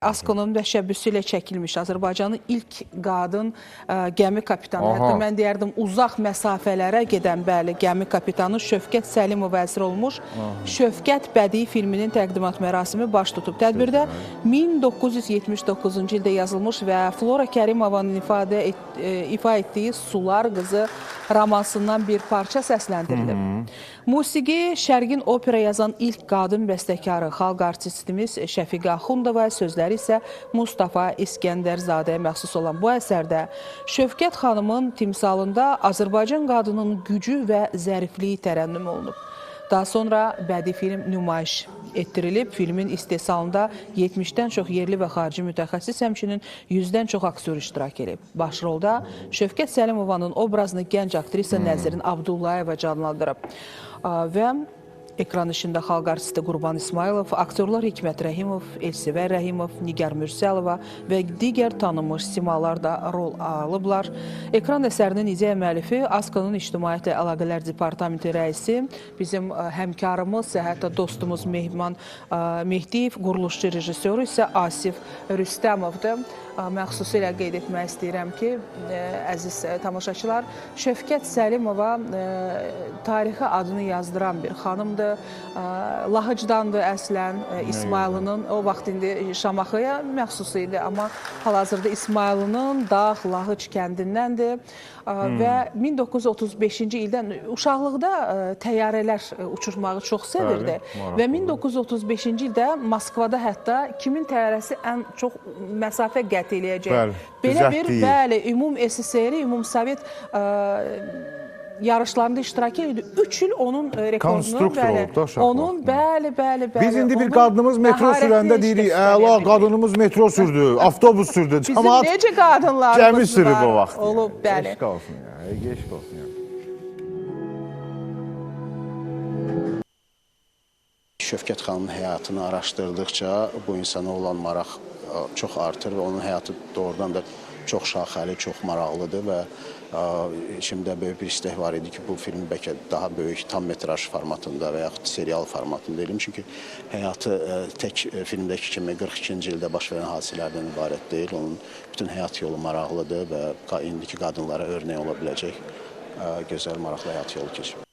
ASKO-nun təşəbbüsü ilə çəkilmiş Azərbaycanın ilk qadın gəmi kapitanı, hətta mən deyərdim uzaq məsafələrə gedən, bəli, gəmi kapitanı Şövkət Səlimova əsir olmuş Şövkət bədii filminin təqdimat mərasimi baş tutub. Tədbirdə 1979-cu ildə yazılmış və Flora Kərimovanın ifa etdiyi Sular Qızı romansından bir parça səsləndirilib. Musiqi Şərqin opera yazan ilk qadın bəstəkarı, xalq artistimiz Şəfiqə Axundova, sözləri isə Mustafa İskəndərzadəyə məxsus olan bu əsərdə Şövkət xanımın timsalında Azərbaycan qadının gücü və zərifliyi tərənnüm olunub. Daha sonra bədii film nümayiş etdirilib. Filmin istehsalında 70-dən çox yerli və xarici mütəxəssis, həmçinin 100-dən çox aktyor iştirak edib. Başrolda Şövkət Səlimovanın obrazını gənc aktrisa Nəzrin Abdullayeva canlandırıb. Və ekran işində xalq artisti Qurban İsmayılov, aktyorlar Hikmət Rəhimov, Elsivər Rəhimov, Nigar Mürsəlova və digər tanınmış simalar da rol alıblar. Ekran əsərinin ideya müəllifi ASKO-nun İctimaiyyətlə Əlaqələr Departamenti rəisi, bizim həmkarımız, hətta dostumuz Mehman Mehdiyev, quruluşçu rejissoru isə Asif Rüstəmovdur. Mən xüsusilə qeyd etmək istəyirəm ki, əziz tamaşaçılar, Şövkət Səlimova tarixi adını yazdıran bir xanımdır. Lahıcdandır əslən, İsmayılının, o vaxt indi Şamaxıya məxsus idi, amma hal-hazırda İsmayılının Dağ Lahıc kəndindəndir və 1935-ci ildən uşaqlıqda təyyarələr uçurmağı çox sevirdi və 1935-ci ildə Moskvada hətta kimin təyyarəsi ən çox məsafə qət eləyəcək. Belə bir, bəli, ümum SSR, ümum Sovet yarışlarında iştirak edirdi. 3 il onun rekordunu, bəli, onun, bəli, bəli, bəli. Biz indi bir qadınımız metro sürəndə deyirik, əla, qadınımız metro sürdü, avtobus sürdü. Bizim necə qadınlarımız gəmi sürüb o vaxt. Olub, bəli. Eşq olsun ya, eşq olsun ya. Şövkət xanımın həyatını araşdırdıqca bu insana olan maraq çox artır və onun həyatı doğrudan da çox şaxəli, çox maraqlıdır və içimdə böyük bir istək var idi ki, bu filmi bəlkə daha böyük tam metraj formatında və yaxud serial formatında eləyim. Çünki həyatı tək filmdəki kimi 42-ci ildə baş verən hadisələrdən ibarət deyil. Onun bütün həyat yolu maraqlıdır və indiki qadınlara örnək ola biləcək gözəl, maraqlı həyat yolu keçib.